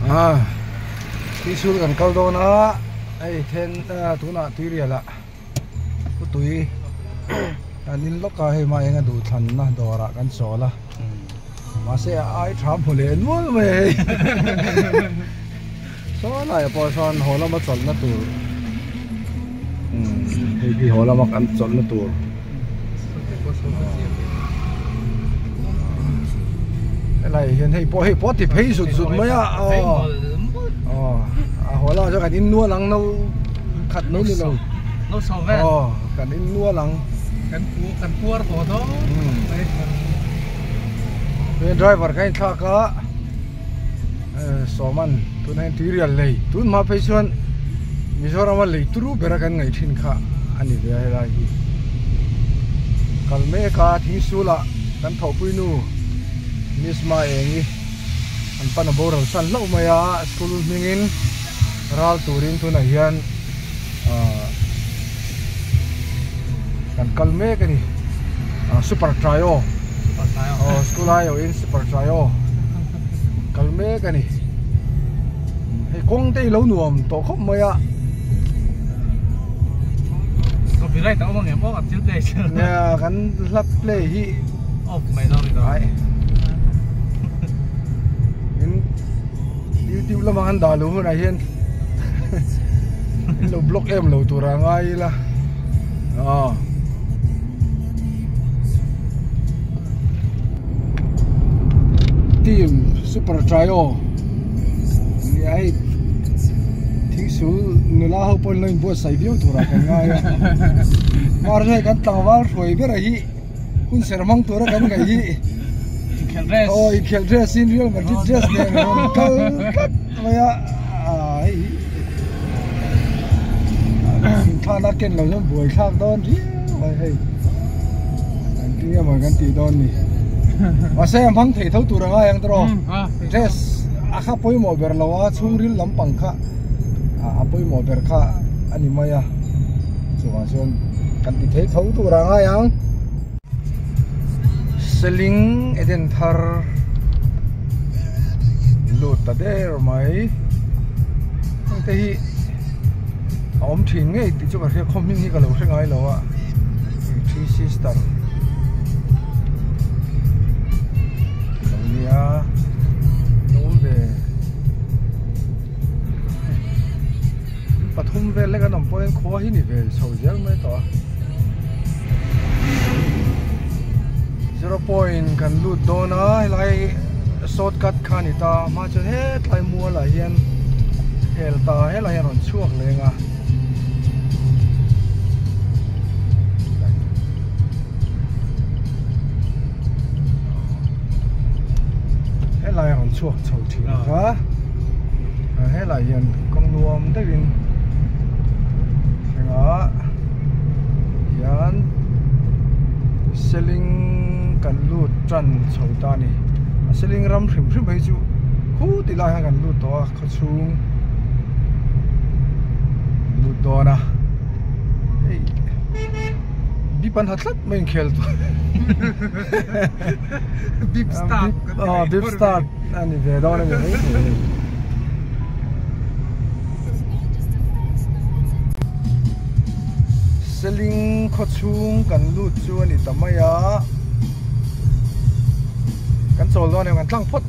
Ah tihchhul kan kal dawn a hei then tunah tuirial ah khawtui an in lawk a hei mah eng a duhthlanna dawrah kan chawl a mahse a ai tha hmu leh nual mai a hei saw laiah pawh sawn haw lama chawlhna tur hei hi haw lama kan chawlhna tur. Helai hian hei pawh hei pawh ti phei zut zut mai a aw aw a haw lamah chuan kan in nual ang no khat mai ni lo aw kan in nual ang kan pu kan puar haw dawn mai he driver kha in thlak a sawman tunah hian tuirial lei tun hma phei chuan Mizoram a lei turu bera kan ngaih thin kha a ni ve a helai hi kal mek a thingsul ah kan thawhpui nu Miss Maengi an pan a boral san hlauh mai a school hmingin ral turin tunah hian ahh kan kal mek a ni ah super trio aw school aiawhin super trio kal mek a ni hei kawng te hi lo nuam tawh khawp mai a copyright a awm ang em aw kan thil play chu nia kan hla play hi off mai lo ni lo ai in youtube lamah an dah lo hunah hian in lo block em lo tur a ngai ila aw team super trio nia hei thingsul nula ho pawh an lo inbuatsaih viau tur ah kan ngai a mahse hei kan tlangval hruai ber a hi hun ser hmang tura kan ngaih hi inkhelh dress aw inkhelh dress in Real Madrid dress nen rawn kal tlat mai a ah hei hi inthlakna ken lo hian buai thlak dawn riau mai hei kan ti emaw kan tih dawn ni mahse a hmang thei tho tur a ngai ang tawh dress a kha pawimawh ber lo a chhungril lampang kha a pawimawh ber kha a ni mai a chuvang chuan kan ti thei tho tur a ngai ang seling eden thar lut ta der mai heng te hi a awm thin ngei tih chu ka hria khaw hming hi ka lo hre ngai lo a three sister lo nia lo awm ve. Pathum vel lek an awm pawhin khua hi ni ve chho zel mai tawh a. Zero point kan lut dawn a helai shortcut kha a ni ta a hma chuan hetlai mual ah hian hel ta helai hian a rawn chhuak leng a. Helai a rawn chhuak chho thin kha helai hian kawng nuam deuhin thlengah hian seling kan lut tan chho ta a ni a seling ram hrim hrim phei chu khuti lai khan kan lut tawh a khawchhung lut dawn a hei. Bip an ha tlat mai inkhel chu Bip start aw bip start a ni ve dawn a ni mai thei hei. Seling khawchhung kan lut chu a ni ta mai a kan chawl dawn em kan tlang phawt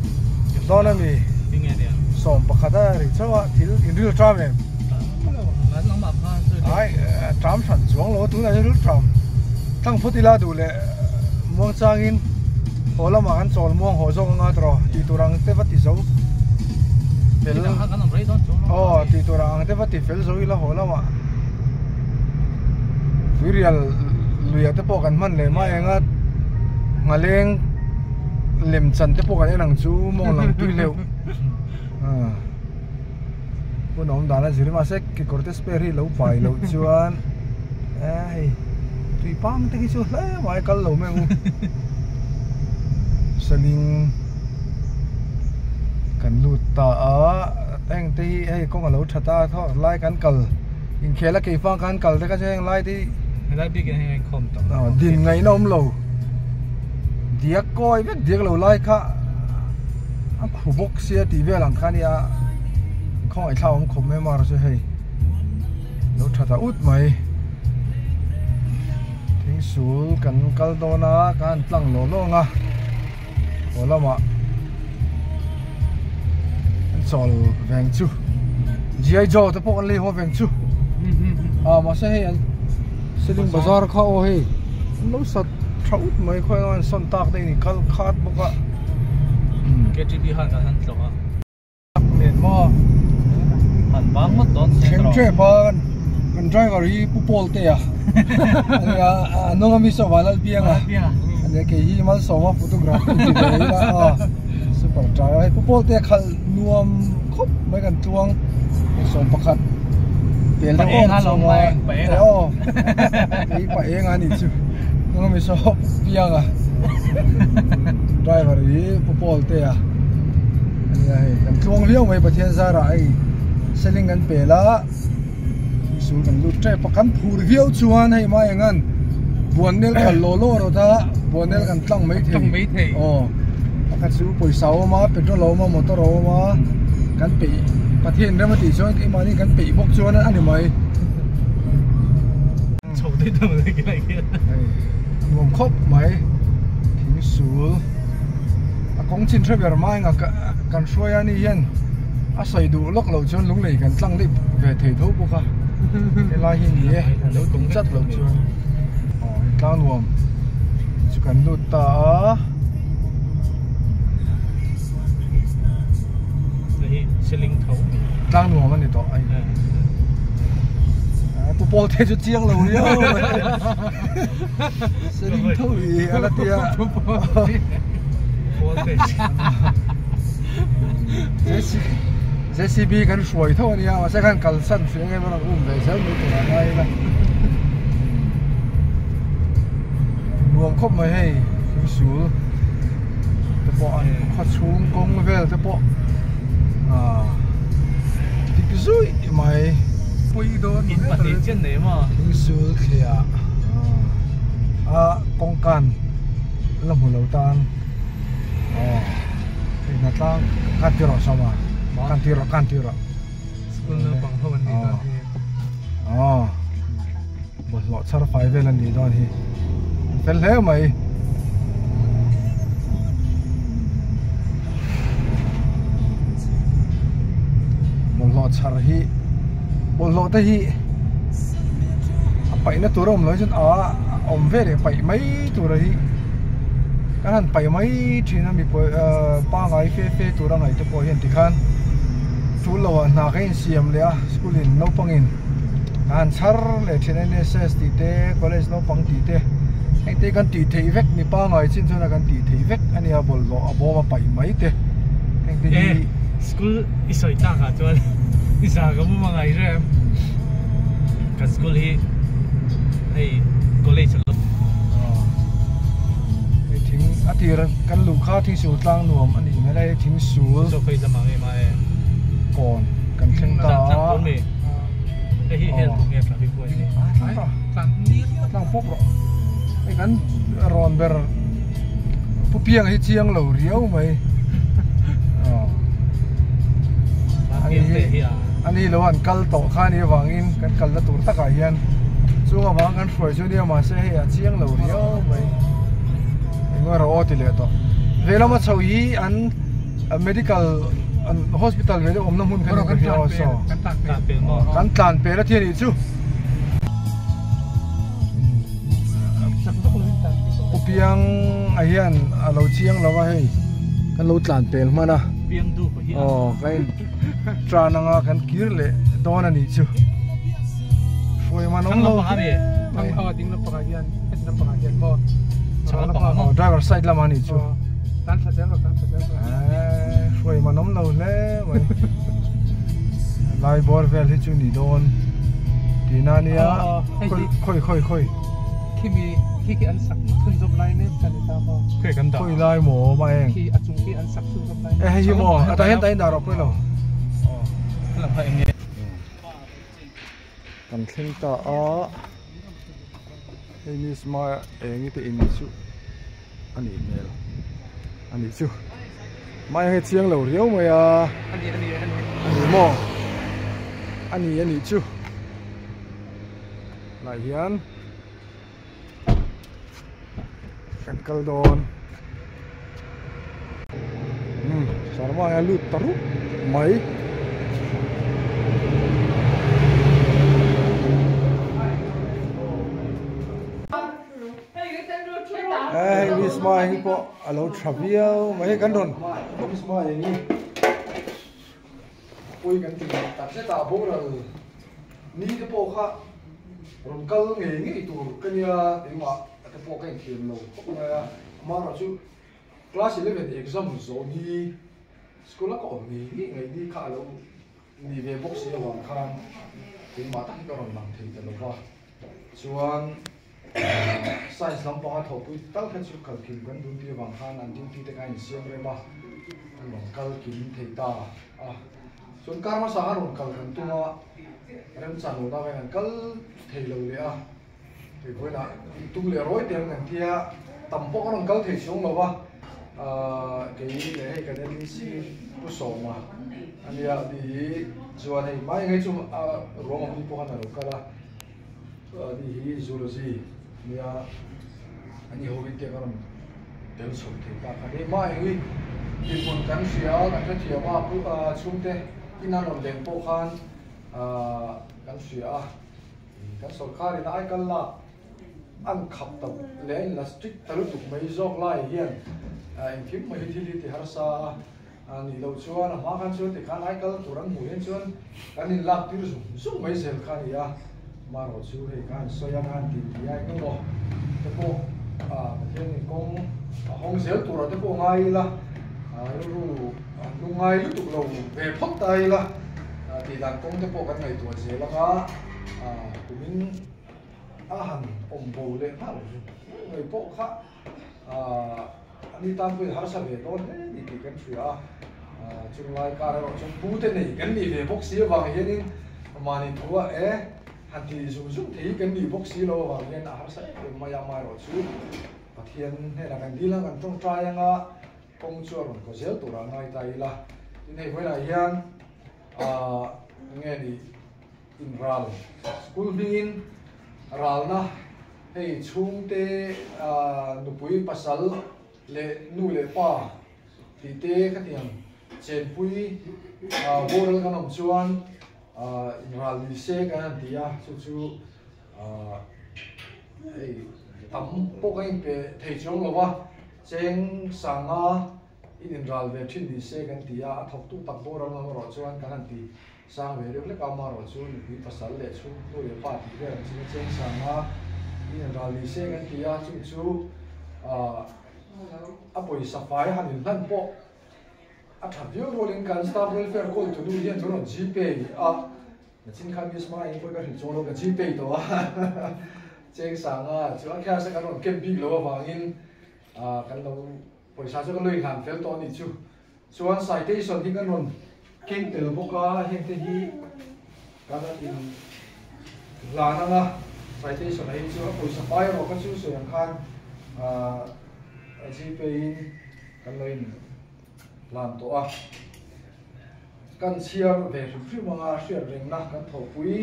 dawn a mi 11 a ri chauh a thil inril ṭam em. Ai tram hran chuang lo tunah hian ril tram tlang phawt ila duh leh muang changin haw lamah kan chawl muang haw zawk anga tawh tih tur ang te va ti zo fel aw tih tur ang te va ti fel zo ila haw lamah tuirial luia te pawh kan hman leh mai anga nghaleng lem chan te pawh kan en ang chu mawng lang tui hleuh. Hun awm dan a zir mahse kekawr te spare hi lo pai loh chuan eh hei tui pang te hi chu hle mai kal lo mai ang u saling kan lut ta a heng te hi hei kawng a lo tha ta a lai kan kal inkhel a keifang khan kal te kha chu heng lai te hi helai bik in heng a inkhawm tawh din ngaihna awm lo diak kawi vek diak lo lai kha a khu bawk sia tih vel ang kha ania. khawngaih thlak awm khawp mai a mar chu hei lo tha ta ut mai thingsul kan kal dawn a ka han tlang lawh lawng a haw lamah an chawl veng chu G.I. Joe te pawh kan lei haw veng chu a mahse hei an Seling bazar kha aw hei an lo sat tha ut mai khaw eng an sawn tak te in kal khat bawk a K_T_P khan kan han tlawh a. Nen maw han bang ngawt dawn se thleng tep a kan driver hi pu pawl te a ania a nung ami saw vanlal piang a ania kei hi malsawma photography ti ve ila a super trai a hei pu pawl te khalh nuam khawp mai kan tluang sawm pakhat pel deuh awm chunga aw kei pa eng a nih chu nung ami saw piang a driver hi pu pawl te a ania hei kan tluang viau mai Pathian zarah hei seling kan pel a sul kan lut tep a kan phur viau chuan hei mai engan buannel kal law law rawt a buannel kan tlang mai thei aw pakhat chu pawisa a awm a petrol a awm a motor a awm a kan peih Pathian rem a tih chuan keimahni kan peih bawk chuan a ni mai. Chho daih dawn a ni lai khian. Hei a nuam khawp mai thing sul a kawng chin hre ber mai anga kan hruai a ni hian a sawi duh lawk loh chuan lunglei kan tlang daih ve thei tho bawk a helai hi ni e a lo tum chat loh chuan aw hei tlang nuam chu kan lut ta a. Tlang nuam a ni tawh a Pu Paul te chu chiang lo riau mai Seling tho i a la tia JCB kan hruai tho a nia mahse khan kalsan hrih ang em a rawn um ve zel mai tur a ngai ila nuam khawp mai hei thingsul te pawh an khaw chhung kawng vel te pawh ah dik zuih mai pui dawn in pahnih chian nei maw thingsul thliah a kawngkan la hmu lo tan aw hei hnatlang kan ti rawh sawma kan ti rawh kan ti rawh school naupang ho an nih dawn hi aw Bawlhhlawh chhar fai vel a nih dawn hi an fel hle mai. Bawlhhlawh chhar hi bawlhhlawh te hi a paihna tur a awm lo chuan a awm ve leh paih mai tur a hi kan han paih mai thin a mipui pangai fe fe tur a ngaih te pawh hian tikhan tul lo ah hna ka insiam leh a school in naupang in. Ka han chhar leh thin NSS tih te college naupang tih te heng te kan tih theih vek mi pangai chin chuan a kan tih theih vek a nia bawlhhlawh a bawm a paih mai te heng te hi school i sawi tak ah chuan i za ka mu mangai hre em kan school hi hei college a hei thing a tir kan luh kha thing sul tlang nuam a nih hmel a hei thing sul kawn kan thleng ta a. Hei hi hel tu nge traffic buai ni. Tlang rawh. Tlang pawp rawh. Hei kan rawn ber Pu Piang hi chiang lo riau mai. Ani lo an kal tawh kha ni avangin kan kalna tur takah hian chung avang kan hruai chu nia mahse hei a chiang lo riau mai. Engemaw rawh aw ti leh tawh. Veilama chho hi an Medical an hospital ve deuh awmna hmun kha ni ka hria aw saw kan tlan pel a thi anih chu Pu Piang a hian a lo chiang lo a hei kan lo tlan pel hman a aw ka in tran anga kan kir leh dawn anih chu hruai man awm lo driver side lamah anih chu. Tan thla zel rawh, tan thla zel rawh. Eh, hruai man awm lo hle mai. Lai bawr vel hi chu ni dawn. Tina nia. Khoi khoi khoi khoi. Khi mi khi khi an sak chhun zawm lai mek kan ni ta maw. Khoi kan dah. Khoi lai maw ma eng. Khi a chung khi an sak chhun zawm lai. Eh hei hi maw. A ta hian ta in dah rawh pawh lo. Lam kha eng nge. Kan thleng ta a. Hei miss ma eng i te in chu. A nih hmel a nih chu mai hei chiang lo riau mai a a ni maw. a ni a nih chu lai hian kan kal dawn umm Sharma hi a lut ta rup mai. Hei Miss Mai pawh a lo tha viau mai hei kan rawn Miss Mai hi pawi kan ti leh tak zet a boral ni te pawh kha rawn kal ngei ngei tur ka nia keimah te pawh ka inthiam lo khawp mai a amaherawhchu class 11 exam zawh ni school a ka awm ngei ngei ngaih ni kha a lo ni ve bawk si avang khan keimah tak hi ka rawn lang thei ta lo va chuan science lampanga thawhpui tal kha chu kal kim kan duty avang khan an duty te kha a insiam rem a an rawn kal kim thei ta a chuan kar hmasa khan rawn kal kan tum a remchan lohna avangin an kal thei lo leh a hei vawiinah tum leh rawi te ang kan tia tam pawh ka rawn kal thei chhung lo va ahh kei leh hei kan NEC pu sawma ania ni hi chuan hei hmai ngei chu a ruang awm ni pawh khan a lo kal a. Ani hi zoology nia ani ho in te ka rawn tel chho thei ta kha ni mah eng i dinhmun kan hria a kan hrethiam a pu chhungte in an rawn leng pawh khan kan hria a kan sawrkar in a aikal lak an khap ta leh a in la strict ta lutuk mai zawk lai hian engkim mai hi thil hi ti harsa a. A nih loh chuan a hma khan chuan tikhan ai kal tur an hmuh hian chuan kan in lak tir zung zung mai zel kha a ni a, amaherawh chu hei kha an sawi a kha an tih tih a eng emaw te pawh Pathian in kawng a hawng zel turah te pawh ngai ila rilru an lu ngai lutuk lo ve phawt ta ila tih dan kawng te pawh kan ngaihtuah zel anga kumin a han awm bo leh nghal zung zung mai pawh kha. Ahh ani tan pawhin harsa ve dawn hle ni tih kan hria a, ahh chunglai kar erawh chuan pu te nei kan nih ve bawk si avang hianin mahni thu ah e han ti zung zung thei hi kan nih bawk si lo avang hian a harsa em em mai a, amaherawh chu Pathian hnenah kan dil a kan tawngtai anga kawng chu a rawn kaw zel turah a ngai ta ila, tin hei vawiinah hian ahh nge ni inral school hmingin ralna Hei chhungte nupui pasal leh nu leh pa tih te khatiang chenpui boral kan awm chuan inral ni se kan han ti a, chu chu hei tam pawh kan inpe thei chuang lo va, cheng sanga in inral ve thin ni se kan ti a, a thawktu tak boral ngam erawh chuan kan han ti. Sang ve deuh hlek a, amaherawh chu nupui pasal leh chhung nu leh pa tih vel ang chin a cheng sang a, in ral ni se kan ti a, chung chu ahh a pawisa fai han inhlan pawh a tha viau rualin kan staff welfare call tu nu hian chu rawn gpay a, nachin khan miss hma in pawh ka hrilh chuang lo ka gpay tawh a, cheng sang a chu a cash a kan rawn ken bik loh avangin ahh kan lo pawisa chu kan lo inhlan fel tawh a nih chu. Chuan citation hi kan rawn keng tel bawk a, heng te hi kan rawn in hlan ang a, citation ah hi chu a pawisa pai erawh kha chu sawi ang khan ahh gpay in kan lo in hlan tawh a, kan chhiar ve hrim hrim ang a, hriat rengna kan thawhpui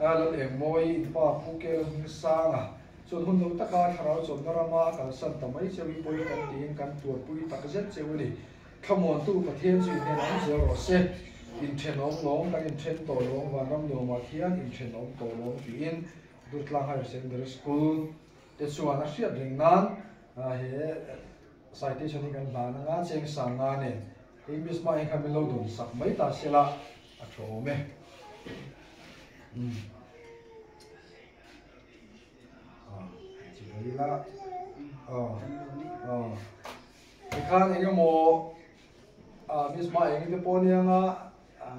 a Lalengmawi inpa Pu Kel Hmingsanga. Chuan hun lo taka thlarau chawlhna rama kalsan ta mai cheu i pawi kan tiin kan tuarpui tak zet cheu a ni. Thlamuantu Pathian chu inhnen awm zel rawh se. Inthenawm lawm kan inthen tawh lawm vanram nuamah khian inthenawm tawh lawm tiin Durtlang Higher Secondary School te chuan a hriat reng nan he citation hi kan hlan anga cheng sang nga nen hei Miss Hma khan min lo dawn sak mai ta sela a tha awm e. Tikhan eng emaw miss hma eng te pawh ania nga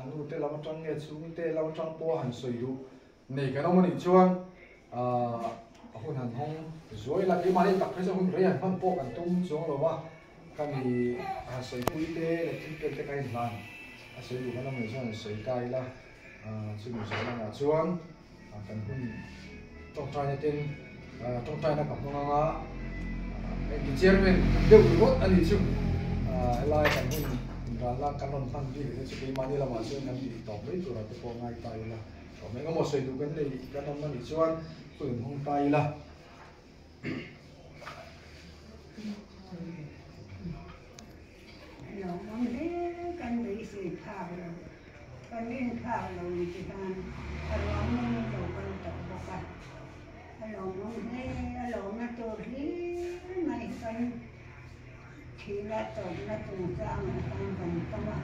nu te lam atang nge chhung te lam atang pawh han sawi duh nei kan awm anih chuan a hun han hawng zuai la keimahni tak phei chuan hun rei han hman pawh kan tum chuang lo va khami han sawi pui te leh thil tel te kha inhlan a sawi duh kan awm anih chuan han sawi ta ila chumi zawh lamah chuan. Kan hun tawngtaina ten tawngtaina ka hmang anga hei ti chairman deuh ringawt a nih chu helai kan hun ralna kan rawn hman bik te chu keimahni lamah chuan kan tih tawp mai turah te pawh ngai ta ila awm eng emaw sawi duh kan nei kan awm anih chuan hun in hawng ta ila. Lo awm hle kan beisei phak lo, kan rin phak lo ni ti hian a ruangmawng lo kal tawh bawk a, a lawmawm hle, a lawmna tur hlir mai kan thihna tawpna chungchangah khan kan tawng a,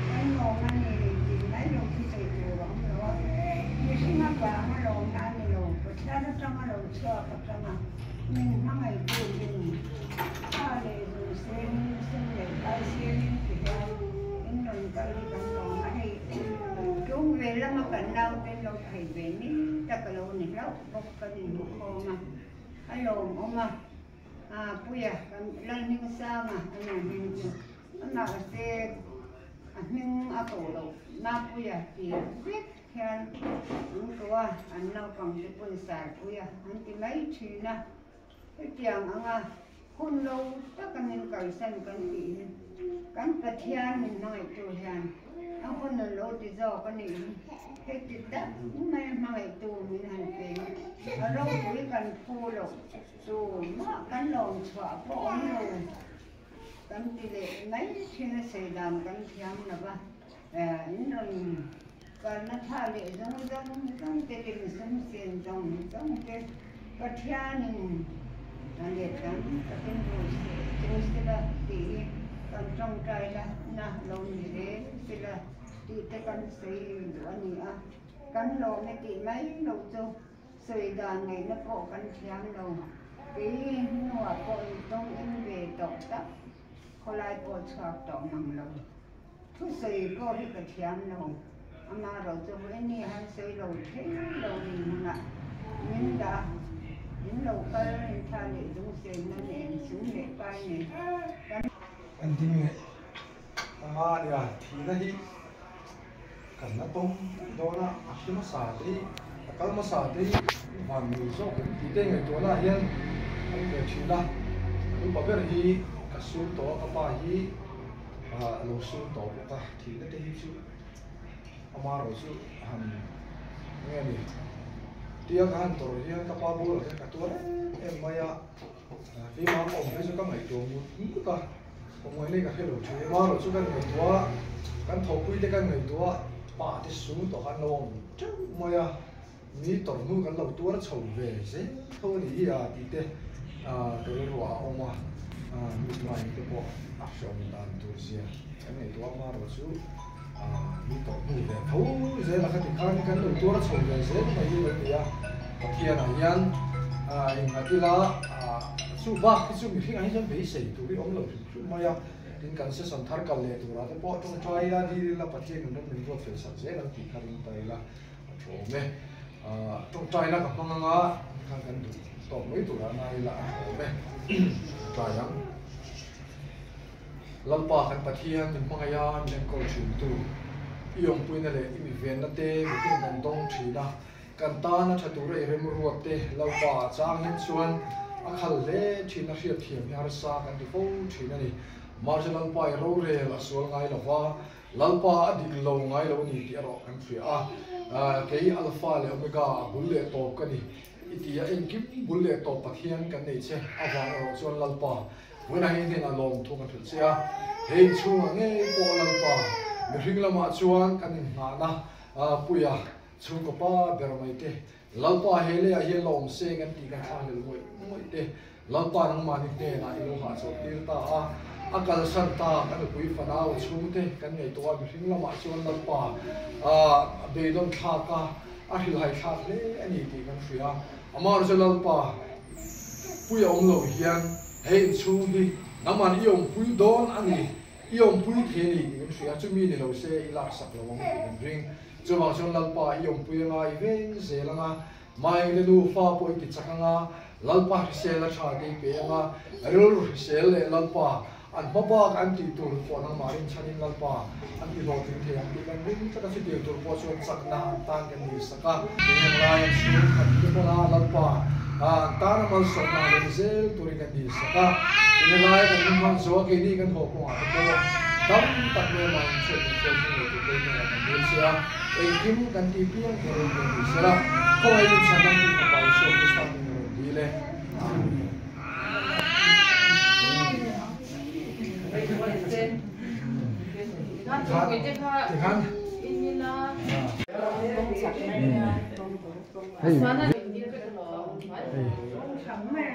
kan lawm a ni tih mai lo chu sawi tur a awm lo a, mihring avanga lawmna a ni lo, Pathian atanga lo chhuak atanga min hmangaihtu in tha leh zung sengin sum leh pai sengin ti hian in rawn kal hi kan lawm a, hei tlung ve lama kan naute lo phei ve ni tak a lo ni hlauh bawk kan inhmukhawm a, a lawmawm a. Puia kan Lalhmingsanga a nu hming chu amah se a hming a koh loh Mapuia tih vek hian an ko a, an naupang te pawn Sarpuia an ti mai thin a. Hetiang anga hun lo taka min kalsan kan tih hi kan Pathian min hmangaihtu hian a hun a lo ti zawk a nih hi. Heti tak mai hmangaihtu min han pe hi a ropui kan phu loh. Chu mah kan lawm chhuah pawh awm lo kan ti leh mai thin a sei dan kan thiam lo va, in rawn kalna tha leh zawng zawng zawng te leh sum sen zawng zawng te Pathianin a let tam takin rul chu sela tih hi kan tawngtai la na lo ni zel sela tih te kan sawi duh a ni a, kan lawm e tih mai lo chu. Sawi dan ngaihna pawh kan thiam lo. Kei hnuah pawh intawng en ve tawh tak, khawlai pawh chhuak tawh mang lo. Thusawi pawh hi ka thiam lo. Ama ro chu vawi ni han sawi lo thei lo ning hunah min dah a, in lo kal in tha leh zung senna nen sum leh pai nen kan. Kan ding leh anga nia thihna hi. Kan la tawng daih dawn a, a hri hmasa te hi, a kal hmasa te hi van ngei zawk em tih te ngaihtuahna ah hian a awm ve thin a, kan upa ber hi ka sun tawh a, ka pa hi a lo sun tawh bawk a, thihna te hi chu amaherawh chu han eng nge ni tia ka han tawrh hian ka pa bulah hian ka tuar em em mai a, keimah ka awm phei chu ka ngaihtuah ngut ngut a. Kawngawih nei ka hre lo thin amaherawh chu kan ngaihtuah kan thawhpui te kan ngaihtuah pa te sung tawh khan lo awm teuh mai a, mi tawrh hnu kan lo tuar chho ve zel tho a ni hi a tih te ka rilruah a awm a, mitmai te pawh a hreawm dan tur zia kan ngaihtuah amaherawh chu mi tawrh hnu ve tho zel a khati khan kan lo tuar chho ve zel mai hi lo ni a, Pathianah hian engngah ila chu bak hi chu mihring ah hi chuan beisei tur hi awm lo hrim hrim mai a, tin kan session thar kal leh turah te pawh tawngtai ila dil ila Pathian in ram min ruat fel sak zel ang tih kha ring ta ila a tha awm e, tawngtai la ka hmang anga khan kan duh tawk mai turah ngai ila a tha awm e, tlai ang. Lalpa kan Pathian min hmangaih a, min enkawl thintu i awmpuina leh i mivenna te mihring kan dawng thin a, Kan tan a tha tura i remruat te Lalpa a chang hian chuan a khal hle thin a hriat thiam hi harsa kan ti fo thin a ni. Mahse Lalpa i rorel a sual ngai lo va, Lalpa a dik lo ngai lo a ni tih erawh kan hria a. Kei Alpha leh Omega a bul leh tawp ka ni i ti a, engkim bul leh tawp Pathian kan nei che avang erawh chuan Lalpa vawiinah hian hnenah lawmthu kan hrilh che a. He inchhungah ngei pawh Lalpa mihring lamah chuan kan inngahna puia Chhungkaw pa ber mai te, Lalpa he leiah hian la awm se kan tih kan thlakhlel ngawih ngawih te, Lalpa nangmahni hnenah i lo hahchawlh tir ta a, a kalsan ta ka nupui fanau chhungte kan ngaihtuah a, mihring lamah chuan Lalpa a beidawn thlak a, a hrilhai thlak hle a ni tih kan hria. Amaherawhchu chu Lalpa pui a awm lo hian he inchhung hi nangmahni i awmpui dawn a ni, i awmpui thei a ni tih kan hria, chumi ni lo se i laksak lo ang tih kan ring. Chuvang chuan Lalpa i awmpui anga i veng zel anga, Maengte nu fa pawh i ti chak anga, Lalpa hrisel a tha te i pe anga, rilru hrisel leh Lalpa an hma bak an tih tur pawh nangmah rinchhanin Lalpa an ti hlawhtling thei ang tih kan ring tlat a, chutiang tur pawh chuan chakna an tan kan ni sak a. Eng lai an chhung khat te pawn a Lalpa an tan a malsawmna a lem zel turin kan ni sak a, eng lai kan hman zo a keini kan haw kawngah te pawh. Tam tak mai amah in chhiat kan hruai thleng ngei tur pawhin hnenah kan dil che a, engkim kan tih piang kher in rawn ti sela, khawngaih in chhan ram Fapa Isua Krista hming a rawn dil e. Amen.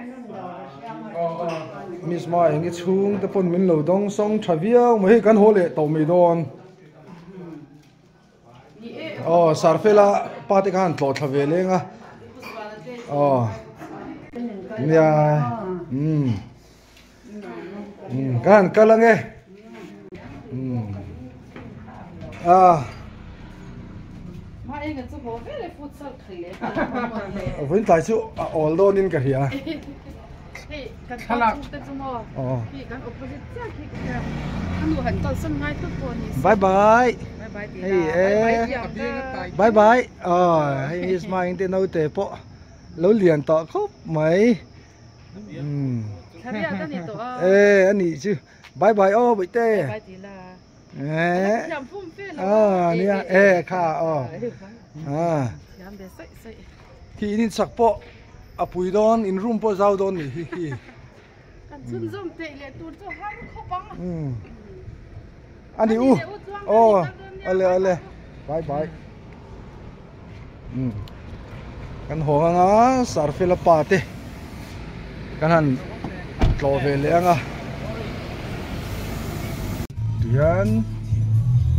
Miss Ma eng i chhung te pawn min lo dawng sawng tha viau mai hei kan haw leh tawh mai dawn aw Sarfela pa te khan tlawh thla ve leng a aw nia umm umm ka han kal ange umm a. Vawiin tlai chu a awl dawnin ka hria. Bye bye. Hei e. Bye bye. Aw hei hi smile te naute pawh lo lian tawh khawp mai. E anih chu. Bye bye aw bawihte. Aw nia e kha aw. Khi in insak pawh a pui dawn in room pawh zau dawn nih hi khi. Kan chhunzawm theih leh tur chu har khawp ang. Ani u aw ale ale bye bye. Kan hawng anga Sarfela pa te kan han tlawh ve leh anga tihian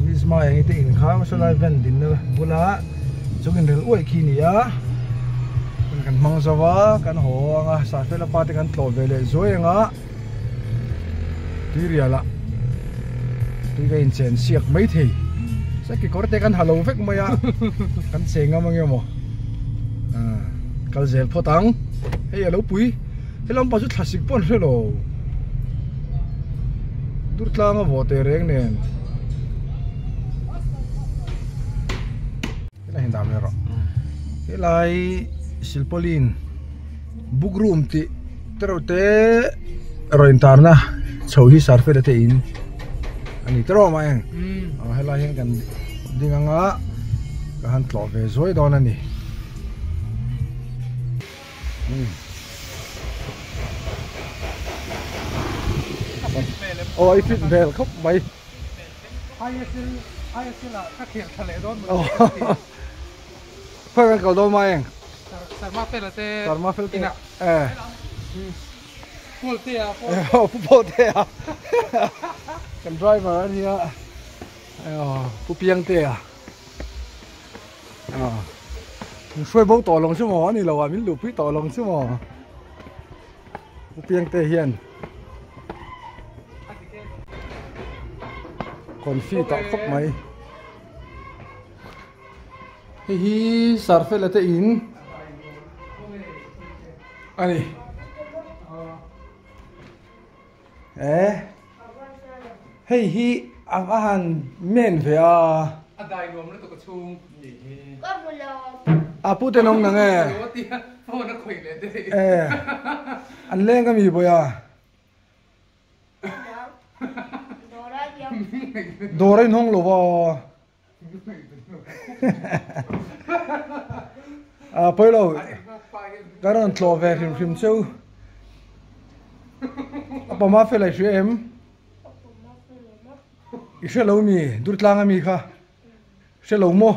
Miss Mai te inkham saw lai van dinna bula chung inrel uaih khi a ni a kan hmang zo va kan haw anga Sarfela pa te kan tlawh ve leh zuai anga tui rial ah tui ka inchen siak mai thei se kekawr te kan ha lo vek mai a kan cheng ngam ange maw ah kal zel phawt ang hei alo pui helam pah chu thlasik pawh an hre lo dur tlang a vawh teh reng nen helai hi dah mai rawh helai silpaulin book room tih te reuh te rawn intarna chho hi sarfela te in a ni tawh mai ang aw helai hian kan ding anga ka han tlawh ve zuai dawn a ni aw i fit hmel khawp mai Khawi kan kal dawn mai eng? Sarma fel te. Sarma fel te. Eh. Paul te a. Oh, Pu Paul te a. Kan driver a nia. Oh, Pu Piang te a. Ah. Min hruai bo tawh long chu maw ani lo a min luhpui tawh long chu maw. Pu Piang te hian confi tawh khawp mai. Hei hi Sarfela te in a ni e hei hi a va han men ve a a dai nuam lutuk a chhung a pu te nawng nang e e an leng ami bawiha. Dawr a inhawng lo va. A pawi lo ka rawn tlawh ve hrim hrim cheu. A pawma fel a i hria em? I hre lo mi Durtlang ami kha hre lo maw?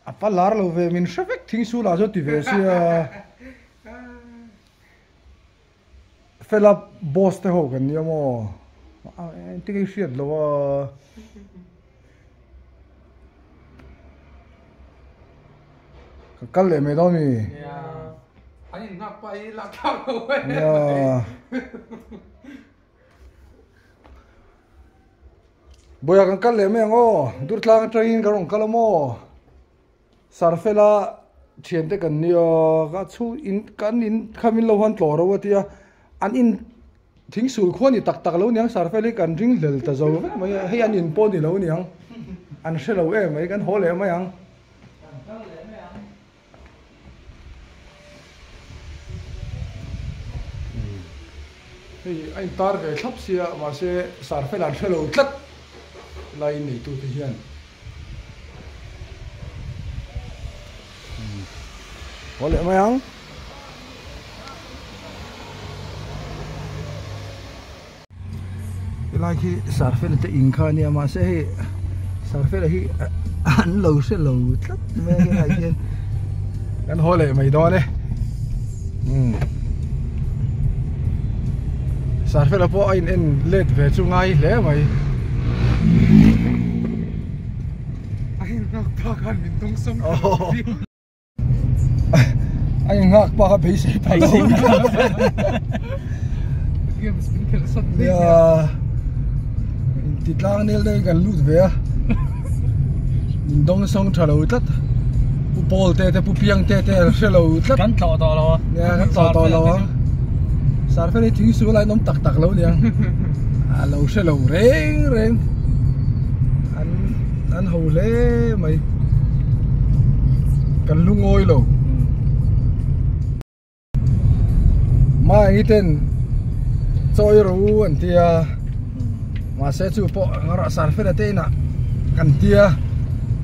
A pa lar lo ve min hre vek thing sul ah chuan ti ve sia. Fela boss te ho kan nia maw engtin nge i hriat loh a ka kal leh mai dawn mi nia Bawiha kan kal leh mai ang aw Durtlang atangin ka rawn kal a maw. Sarfela thiante kan nia ka chhu in kan in kha min lo han tlawh ro a tia an in thing sul khuan ni tak tak lo niang Sarfel hi kan ring hlel ta zo vek mai a hei an in pawh ni lo niang an hre lo em mai kan haw leh mai ang. Hei a intar ve thlap sia mahse sarfel an hrelo tlat lai neitute hian. Haw leh mai ang. Helai khi sarfel te in kha ania mahse hei sarfel hi an lo hre lo tlat mai a helai hian kan haw leh mai dawn e sarfela pawh a in en let ve chu ngai hle mai. A inghak pa khan min dawng sawm ta lo viau. A inghak pa kha beisei pa lo. Games min khelh sawt daih nia. Inti tlang nel deuhin kan lut ve a. Min dawng sawng tha lo tlat. Pu Paul te te Pu Piang te te an hre lo tlat. Kan tlawh tawh lo a. Nia kan tlawh tawh lo a. Sarfel hi thing sual a in awm tak tak lo niang. A lo hre lo reng reng. An an ho hle mai. Kan lungawi lo. Mai ten chawi ro an tia mahse chu pawh rah sarfel te inah kan tia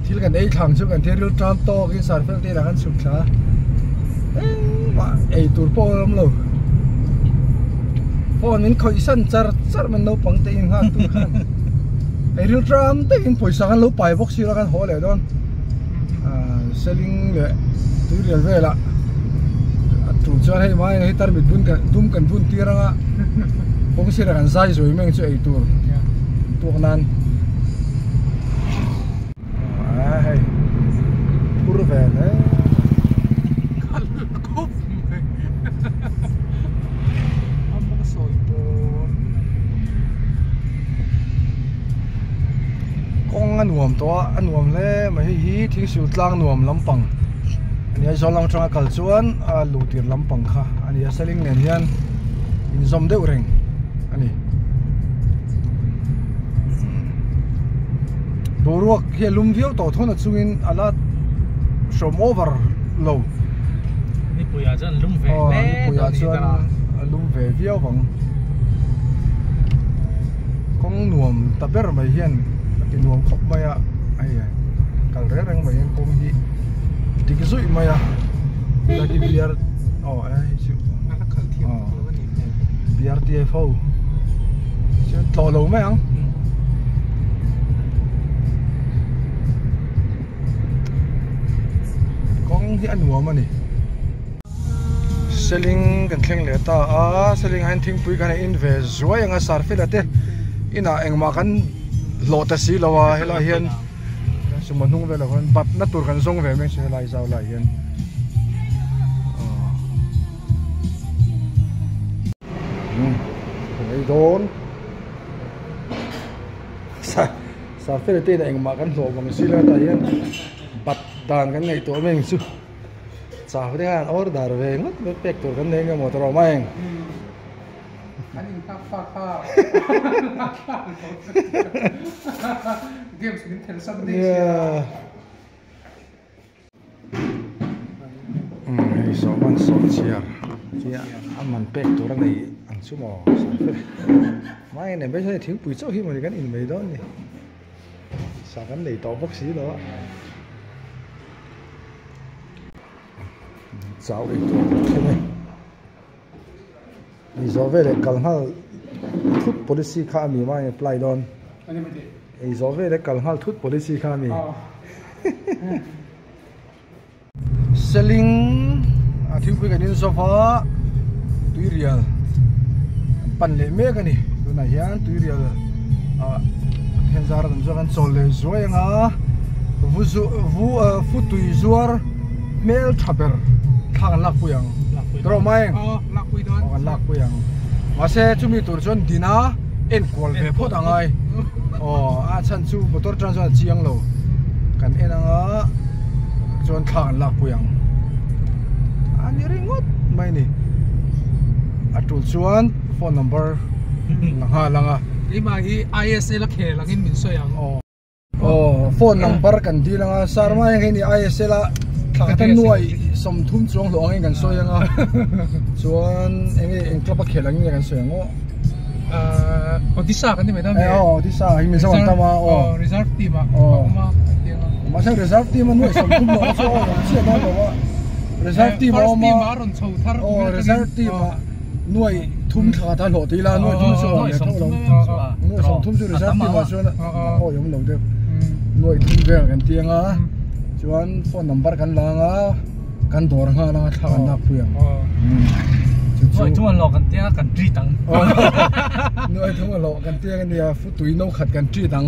thil kan ei thlang chu kan tia ril tan tawk in sarfel te inah kan chhuk thla engmah ei tur pawh a awm lo phone min khawih san char char mai naupang te in nghak tur khan ei ril tan takin pawisa khan lo pai bawk silo khan haw leh dawn. Seling leh tuirial velah a tul chuan hei mai hei tarmit bun kan dum kan bun tir anga kawng sirah kan zai zui mai ang chu ei tur tuak nan a hei phur ve hle Kawng a nuam tawh a, a nuam hle mai hei hi thingsul tlang nuam lampang a ni a Aizawl lam atanga kal chuan a luh tir lampang kha a ni a seling nen hian inzawm deuh reng a ni boruak hi a lum viau tawh thawna chungin a la hrawm over lo nipui ah chuan lum ve hle nipui ah chuan a lum ve viau vang. Kawng nuam ta ber mai hian a ti nuam khawp mai a hei kal reng reng mai hian kawng hi dik zuih mai a helai hi BR aw hei chu BRTF ho chuan tlawh lo mai ang. Kawng hi a nuam a ni. Seling kan thleng leh ta a seling ah hian thingpui kan in ve zuai ang a sarfela te inah engmah kan hlawh ta si lo a helai hian sumo hnung velah khuan bat na tur kan zawng ve mai helai zau lai hian kan ei dawn sarfela te inah engmah kan hlawh vang si lo a tah hian bat dan kan ngaihtuah mai ang chu. Chau te khan order ve ngawt mai pek tur kan nei nge maw tawrh mai ang. An in nghak fak kha games min thelh san daih sia. Hei sawhman sawh chhiar tia a man pek tur a nei ang chu maw mai nen ber hian thingpui chauh hi mawni kan in mai dawn ni sa kan nei tawh bawk si lo a. Chau ei tur kan thleng e. Ei zawh veleh kal nghal thut policy kha a mi mai apply dawn. Ei zawh veleh kal nghal thut policy kha a mi. Seling a thingpui kan in zawk a tuirial an pan leh mek a ni. Tunah hian tuirial ah Thenzaar an zawk an chawl leh zuai ang a. Vu zu vu fu tui zuar hmel tha ber thla kan lak pui ang tawrh mai ang aw kan lak pui ang mahse chumi tur chuan dina enkual ve phawt ang ai aw a chhan chu motor tan chuan a chiang lo kan en ang a chuan thla kan lak pui ang a ni ringawt mai ni a tul chuan phone number la nghal ang a keimah hi I_S_L a khel angin min sawi ang aw. Aw phone number kan dil anga Sharma hian hei ISL a thla khat a nuai 30 chuang hlawh angin kan sawi anga chuan enge eng club a khel angin nge kan sawi ang aw. Odisha kan ni mai dawn e aw Odisha hi Mizo an tam a aw reserve team ah a awm a an ti ang a mahse reserve team a nuaih 30 lo chu aw rawn chhiat dawn lo a reserve team a awm a a rawn chho thar aw reserve team ah nuaih thum thla khat a hlawh tih ila nuaih thum chu awm leh tho lo nuaih 30 chu reserve team ah chuan a awi awm lo deuh nuaih thum vel kan ti ang a chuan phone number kan la ang a. Kan dawr nghal anga thla kan lak pui ang. Nuai thung a hlawh kan tiang a kan treat ang. Nuai thung a hlawh kan tiang ania futui no khat kan treat ang.